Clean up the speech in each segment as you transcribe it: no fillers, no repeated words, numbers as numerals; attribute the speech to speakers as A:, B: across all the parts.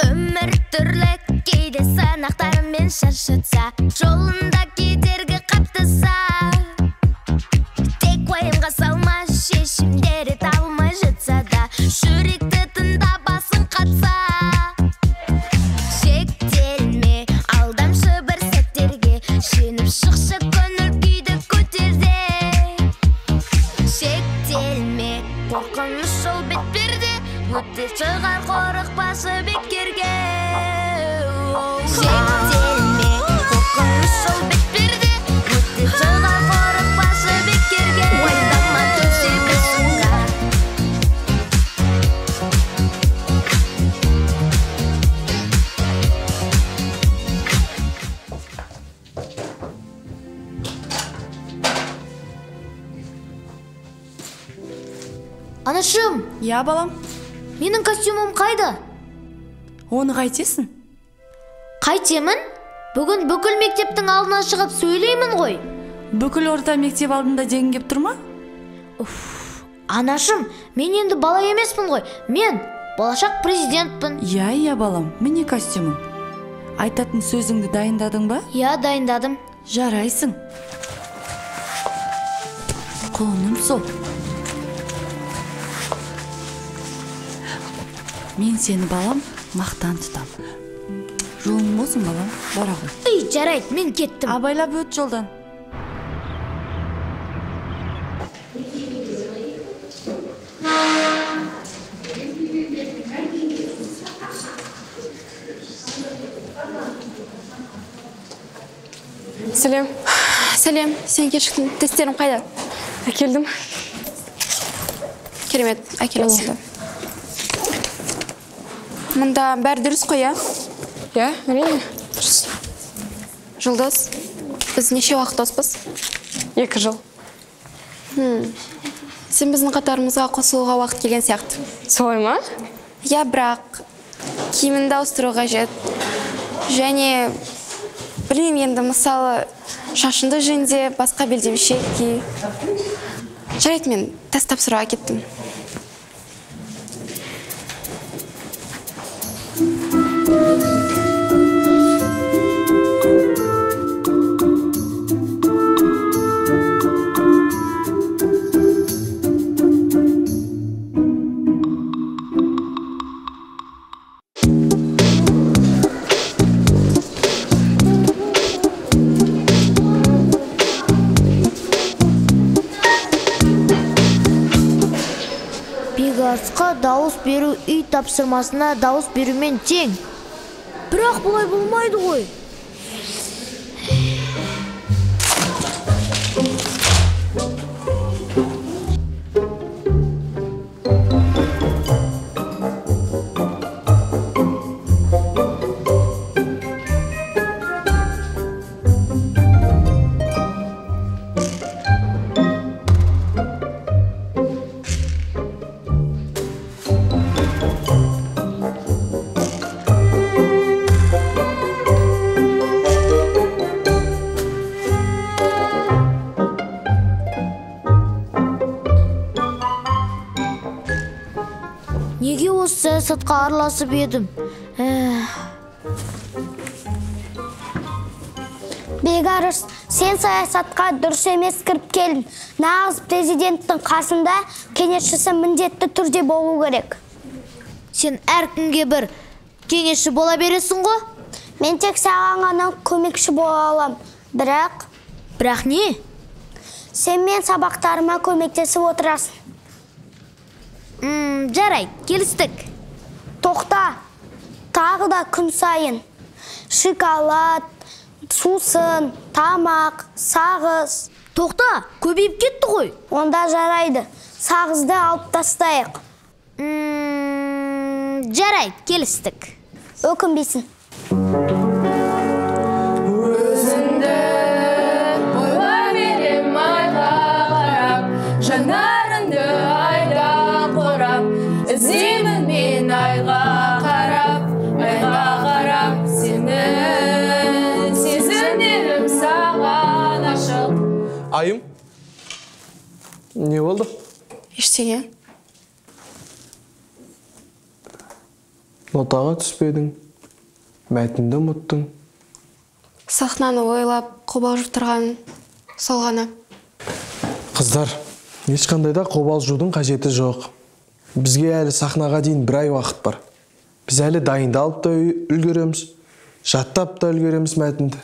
A: Өмір түрлі кейде сынақтармен шаршатса, жолында кедергі қаптаса, тек уайымға салма, шешімдері табылмай жатса да, жүректі тыңда, басың қатса. Шектелме, алдамшы бір сәттерге, жеңіп шықшы көңіл күйді көтер де. Шектелме, қорқыныш жол бетперде, өте шығар қорықпашы бекерге. Шектелме, қорқыныш жол бетперде, өте шығар қорықпашы бекерге. Уайымдама төсе бір сынға.
B: Анашым!
C: Я, балам?
B: Менің костюмім қайда?
C: Оны қайтесің?
B: Қайтемін? Бүгін бүкіл мектептің алдына шығып сөйлеймін ғой.
C: Бүкіл орта мектеп алдында дегің кеп тұр ма?
B: Уф, анашым, мен енді бала емеспін ғой. Мен болашақ президентпін.
C: Иә, иә, балам, міне костюмің. Айтатын сөзіңді дайындадың ба?
B: Иә, дайындадым.
C: Жарайсың. Құлыным сол. Мен сені, балам, мақтан тұтам. Жолың болсын, балам, бара ғой.
B: Үй, жарайды, мен кеттім.
C: Абайлап өт жолдан.
D: Сәлем. Сәлем, сен кешіктің. Тесттерім қайда?
E: Әкелдім.
D: Керемет, әкел осында. Мұнда бәрі дұрыс қой, иә?
E: Иә, әрине, дұрыс.
D: Жұлдыз, біз неше уақыт доспыз?
E: 2 жыл.
D: Сен біздің қатарымызға қосылуға уақыт келген сияқты.
E: Солай ма?
D: Иә, бірақ киіміңді ауыстыру қажет. Және, білмеймін енді, мысалы, шашыңды жөнде, басқа белдемше ки. Жарайды, мен тест тапсыруға кеттім.
B: Бекарысқа дауыс беру үй тапсырмасына дауыс берумен тең. Бірақ бұлай болмайды ғой. Неге осы саясатқа араласып едім?
F: Бекарыс, сен саясатқа дұрыс емес кіріп келдің. Нағыз президенттің қасында кеңесшісі міндетті түрде болу керек.
B: Сен әркімге бір кеңесші бола бересің ғой?
F: Мен тек саған ғана көмекші бола алам. Бірақ...
B: Бірақ не?
F: Сен мен сабақтарыма көмектесіп отырасың.
B: Жарайды, келістік.
F: Тоқта, тағы да күн сайын. Шоколад, сусын, тамақ, сағыз.
B: Тоқта, көбейіп кетті ғой.
F: Онда жарайды, сағызды алып тастайық.
B: Жарайды, келістік.
F: Өкінбейсің.
G: Өзіңді ойлай берем айға қарап, жанарыңды айдан қорап, іздеймін мен айға қарап, айға қарап сені, сезімдерім саған ашық.
H: Айым,
D: Ештеңе.
H: Нотаға түспедің, мәтінді ұмыттың.
D: Сахнаны ойлап, қобалжып тұрған сол ғана.
H: Қыздар, ешқандай да қобалжудың қажеті жоқ. Бізге әлі сахнаға дейін бір ай уақыт бар. Біз әлі дайындалып та үлгереміз, жаттап та үлгереміз мәтінді.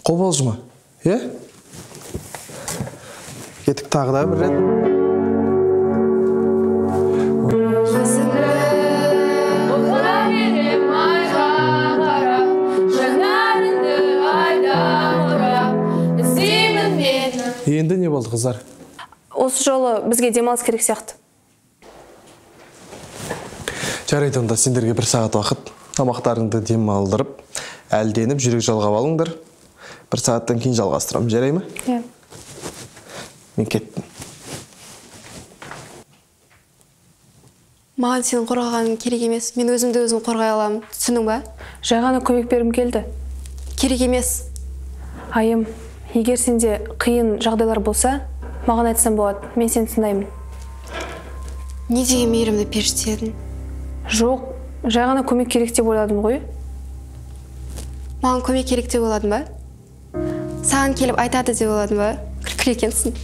H: Қобалжыма, е? Кеттік тағы да бір рет. Енді не болды, қыздар?
G: Осы жолы бізге демалыс керек сияқты.
H: Жарайды, онда сендерге бір сағат уақыт. Тамақтарыңды демалдырып, әлденіп, жүрек жалғап алыңдар. Бір сағаттан кейін жалғастырамын, жарай ма?
G: Иә.
H: Мен кеттім.
D: Маған сенің қорғағаның керек емес. Мен өзімді өзім қорғай аламын. Түсіндің ба?
G: Жай ғана көмек бергім келді.
D: Керек емес.
G: Айым, егер сенде қиын жағдайлар болса, маған айтсаң болады. Мен сені тыңдаймын.
D: Не деген мейірімді періште едің?
G: Жоқ, жай ғана көмек керек деп ойладым ғой.
D: Маған көмек керек деп ойладың ба? Саған келіп айтады деп ойладың ба? Күлкілі екенсің.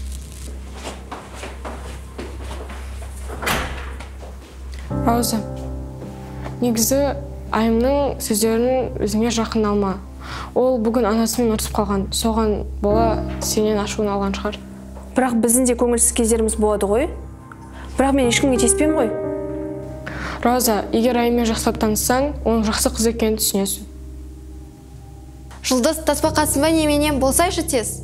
E: Рауза, негізі Айымның сөздерін өзіңе жақын алма. Ол бүгін анасымен ұрысып қалған, соған бола сенен ашуын алған шығар.
G: Бірақ біздің де көңілсіз кездеріміз болады ғой. Бірақ мен ешкімге тиіспеймін ғой.
E: Рауза, егер Айыммен жақсылап таныссаң, оның жақсы қыз екенін түсінесің.
D: Жұлдыз, тасбақасың ба неменен, болсайшы тез.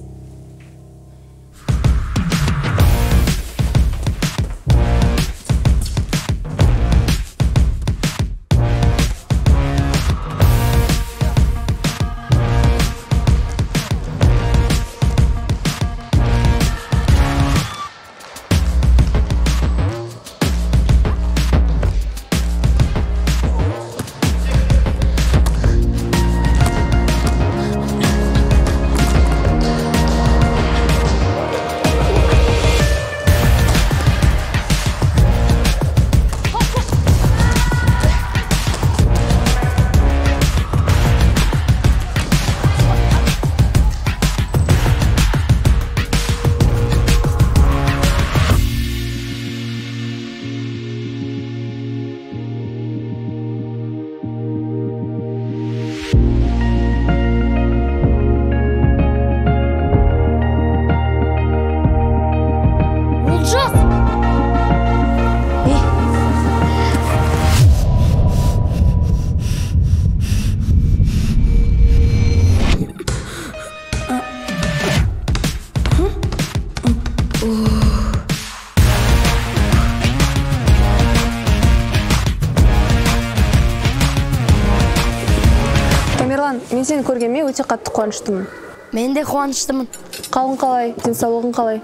G: Мен сені көргеніме өте қатты қуаныштымын.
F: Мен де қуаныштымын.
G: Қалың қалай, денсаулығың қалай?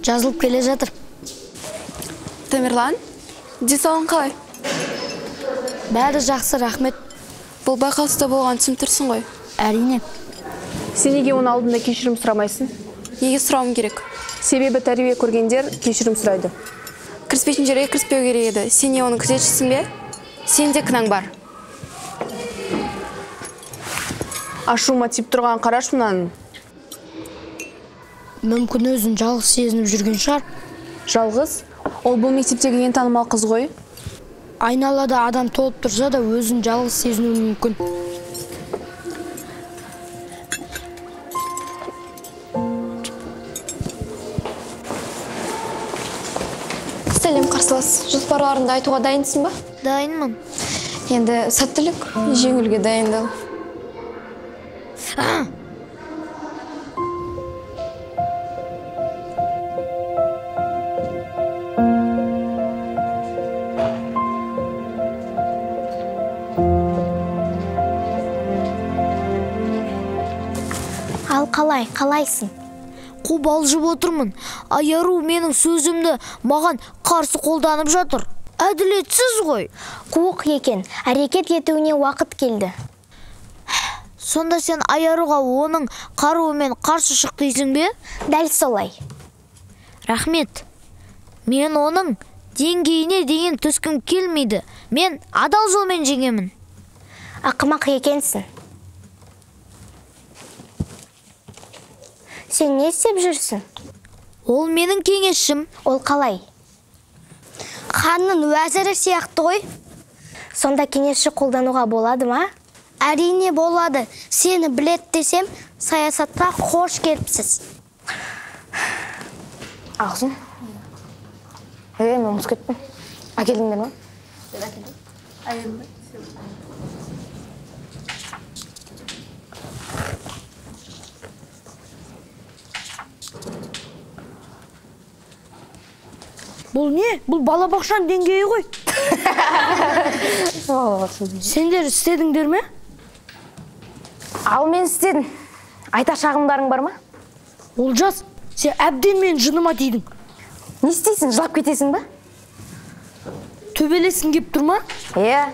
F: Жазылып келе жатыр.
D: Тамерлан, денсаулығың қалай?
F: Бәрі жақсы, рахмет.
D: Бұл байқаусызда болған түсініп тұрсың ғой?
F: Әрине.
G: Сен неге оның алдында кешірім сұрамайсың?
D: Неге сұрауым керек?
G: Себебі тәрбие көргендер кешірім сұрайды.
D: Кіріспейтін жерге кіріспеу керек еді. Сен не оның күзетшісің бе? Сен де кінәң бар.
G: Ашуыма тиіп тұрған қараш мынаның.
B: Мүмкін өзін жалғыз сезініп жүрген шығар.
G: Жалғыз? Ол бұл мектептегі ең танымал қыз ғой.
B: Айналада адам толып тұрса да өзін жалғыз сезінуі мүмкін.
D: Сәлем, қарсылас. Жоспарларыңды айтуға дайынсың ба?
B: Дайынмын.
D: Енді сәттілік, жеңілге дайындал.
F: Ал қалай, қалайсың?
B: Қобалжып отырмын. Айару менің сөзімді маған қарсы қолданып жатыр. Әділетсіз ғой.
F: Қуық екен, әрекет етуіне уақыт келді.
B: Сонда сен Аяруға оның қаруымен қарсы шық дейсің бе?
F: Дәл солай.
B: Рахмет. Мен оның деңгейіне дейін түскім келмейді. Мен адал жолмен жеңемін.
F: Ақымақ екенсің. Сен не істеп жүрсің?
B: Ол менің кеңесшім.
F: Ол қалай? Ханның уәзірі сияқты ғой. Сонда кеңесші қолдануға болады ма? Әрине болады. Сені білет десем, саясатқа қош келіпсіз.
I: Ағзым. Мен ұмытып кеттім. Әкелдіңдер ма?
C: Әкелдім.
B: Бұл не? Бұл балабақшаның деңгейі ғой. Сендер істедіңдер ме?
I: Ал мен істедім. Айта шағымдарың бар ма?
B: Олжас, сен әбден менің жыныма тидің.
I: Не істейсің, жылап кетесің ба?
B: Төбелескің кеп тұр ма?
I: Иә.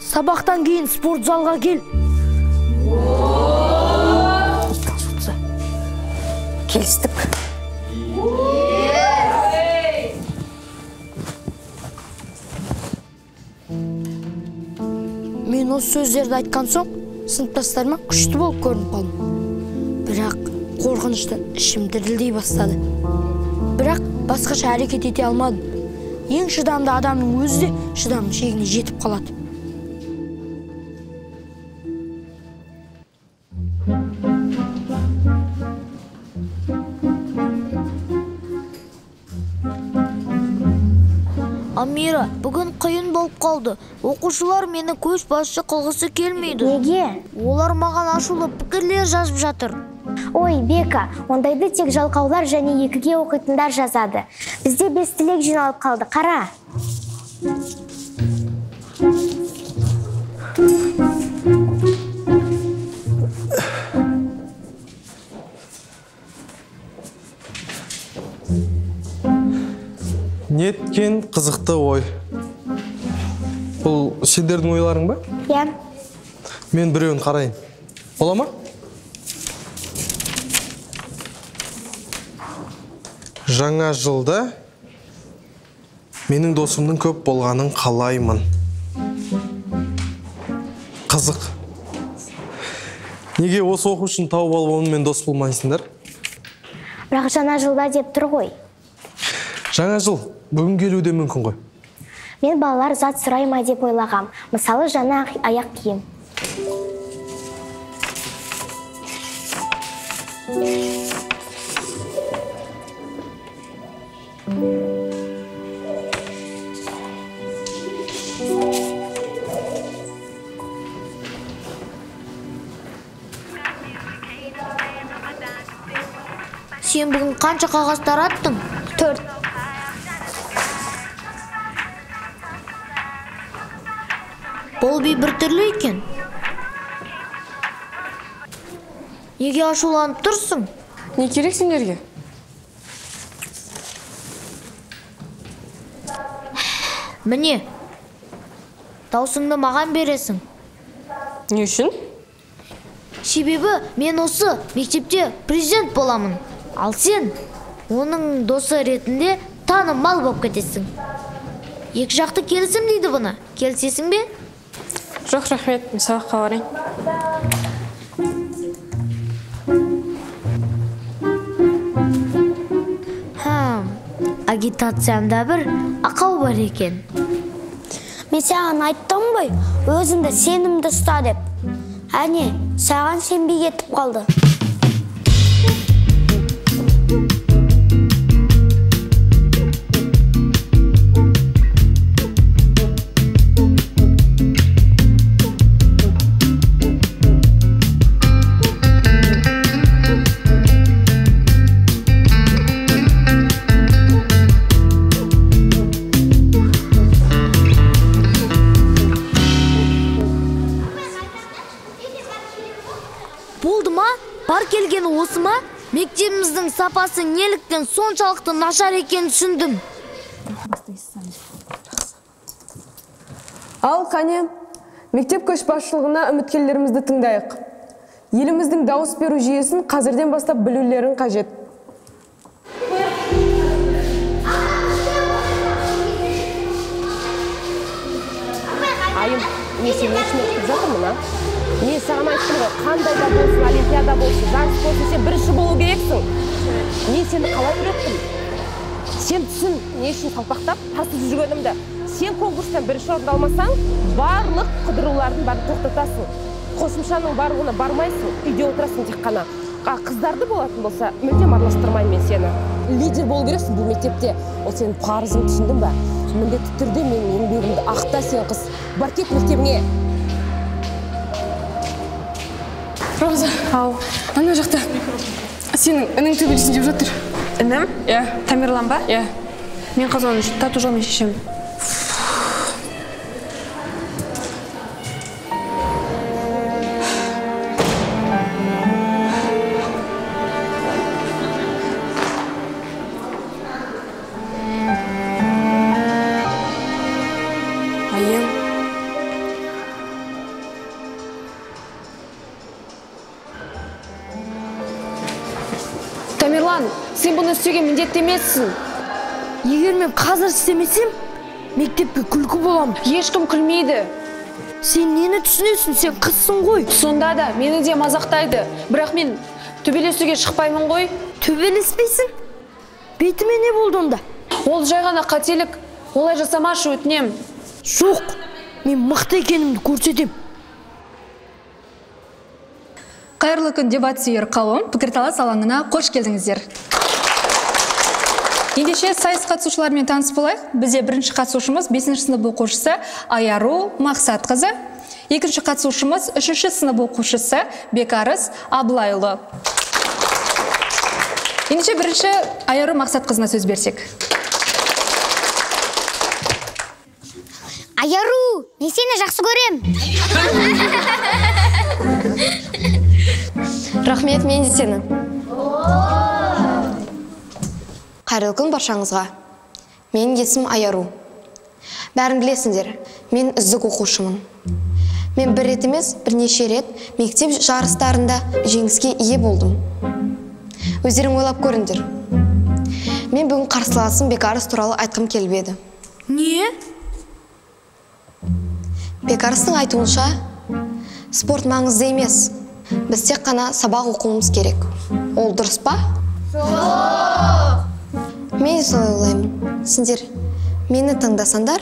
B: Сабақтан кейін спорт залға кел.
I: Келістік.
B: Мен осы сөздерді айтқан соң, сыныптастарыма күшті болып көрініп қалдым. Бірақ қорқыныштан ішім дірілдей бастады. Бірақ басқаша әрекет ете алмадым. Ең шыдамды адамның өзі де шыдамның шегіне жетіп қалады. Амира, бүгін қиын болып қалды. Оқушылар мені көшбасшы қылғысы келмейді.
F: Неге?
B: Олар маған ашулы пікірлер жазып жатыр.
F: Ой, Бека, ондайды тек жалқаулар және екіге оқитындар жазады. Бізде 5 тілек жиналып қалды, қара.
H: Неткен қызықты ой. Бұл сендердің ойларың ба?
F: Иә.
H: Мен біреуін қарайын. Бола ма? Жаңа жылда менің досымның көп болғанын қалаймын. Қызық. Неге осы оқушыны тауып алып онымен дос болмайсыңдар?
F: Бірақ жаңа жылда деп тұр ғой.
H: Жаңа жыл бүгін келуі де мүмкін ғой.
F: Мен балалар зат сұрай ма деп ойлағам. Мысалы, жаңа аяқ киім.
B: Сен бүгін қанша қағаз тараттың?
F: 4.
B: Бұл би біртүрлі екен. Неге ашуланып тұрсың?
E: Не керек сендерге?
B: Міне, даусыңды маған бересің.
E: Не үшін?
B: Себебі мен осы мектепте президент боламын. Ал сен оның досы ретінде танымал болып кетесің. Екі жақты келісім дейді бұны. Келісесің бе?
E: Жоқ, рахмет, мен сабаққа барайын.
B: Агитациямда бір ақау бар екен.
F: Мен саған айттым ғой, өзіңді сенімді ұста деп. Әне, саған сенбей кетіп қалды.
B: Бар келгені осы ма? Мектебіміздің сапасы неліктен соншалықты нашар екенін түсіндім.
J: Ал қане, мектеп көшбасшылығына үміткерлерімізді тыңдайық. Еліміздің дауыс беру жүйесін қазірден бастап білулерің қажет. Айым, мен сені не үшін оқытып жатырмын, а? Мен саған айттым ғой, қандай да болсын, олимпиада болсын, жарыс болсын, сен бірінші болу керексің. Мен сені қалай үйреттім? Сен түсін, не үшін салпақтап, тасып жүргенімді. Сен конкурстан бірінші орын алмасаң, барлық қыдырулардың бәрін тоқтатасың. Қосымшаның барлығына бармайсың, үйде отырасың тек қана. Қыздарды болатын болса, мүлдем араластырмаймын мен сені. Лидер болу керексің бұл мектепте. Ол сенің парызың, түсіндің бе? Міндетті түрде менің еңбегімді ақта сен, қыз. Бар кет мектебіңе.
E: Роза, ау, ана жақта сенің інің төбелесін деп жатыр.
G: Інім?
E: Иә.
G: Тамерлан ба?
E: Иә.
G: Мен қазір оны тату жолмен шешемін.
E: Айым.
J: Тамерлан, сен бұны істеуге міндетті емессің.
B: Егер мен қазір істемесем, мектепке күлкі боламын.
G: Ешкім күлмейді.
B: Сен нені түсінесің, сен қызсың ғой.
G: Сонда да мені де мазақтайды. Бірақ мен төбелесуге шықпаймын ғой.
B: Төбелеспейсің? Бетіме не болды онда?
G: Ол жай ғана қателік. Олай жасамашы, өтінем.
B: Жоқ, мен мықты екенімді көрсетем.
K: Қайырлы күн, дебат сүйер қауым, пікірталас алаңына қош келдіңіздер. Ендеше сайыс қатысушыларымен таныс болайық. Бізде бірінші қатысушымыз 5-ші сынып оқушысы Аяру Мақсатқызы. Екінші қатысушымыз 3-ші сынып оқушысы Бекарыс Абылайұлы. Ендеше бірінші Аяру Мақсатқызына сөз берсек.
F: Аяру, мен сені жақсы көрем.
D: Рахмет, мен де сені. Қайырлы күн баршаңызға. Менің есімім Аяру. Бәрін білесіңдер, мен үздік оқушымын. Мен бір рет емес, бірнеше рет мектеп жарыстарында жеңіске ие болдым. Өздерің ойлап көріңдер. Мен бүгін қарсыласым Бекарыс туралы айтқым келіп еді.
B: Не?
D: Бекарыстың айтуынша, спорт маңызды емес. Біз тек қана сабақ оқуымыз керек. Ол дұрыс па?
F: Жоқ!
D: Мен солай ойлаймын. Сендер мені тыңдасаңдар,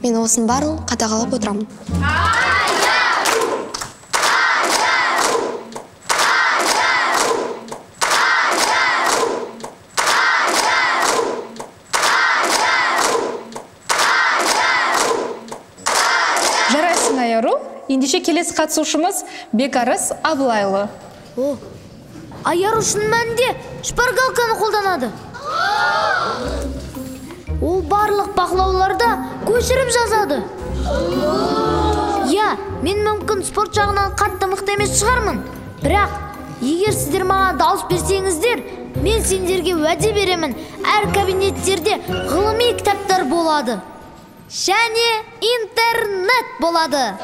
D: мен осының барлығын қадағалап отырамын.
K: Жарайсың, Аяру. Ендеше келесі қатысушымыз Бекарыс Абылайұлы.
F: О, Аяру шын мәнінде шпаргалканы қолданады. Ол барлық бақылауларда көшіріп жазады. Иә, мен мүмкін спорт жағынан қатты мықты емес шығармын. Бірақ егер сіздер маған дауыс берсеңіздер, мен сендерге уәде беремін, әр кабинеттерде ғылыми кітаптар болады. Және интернет болады.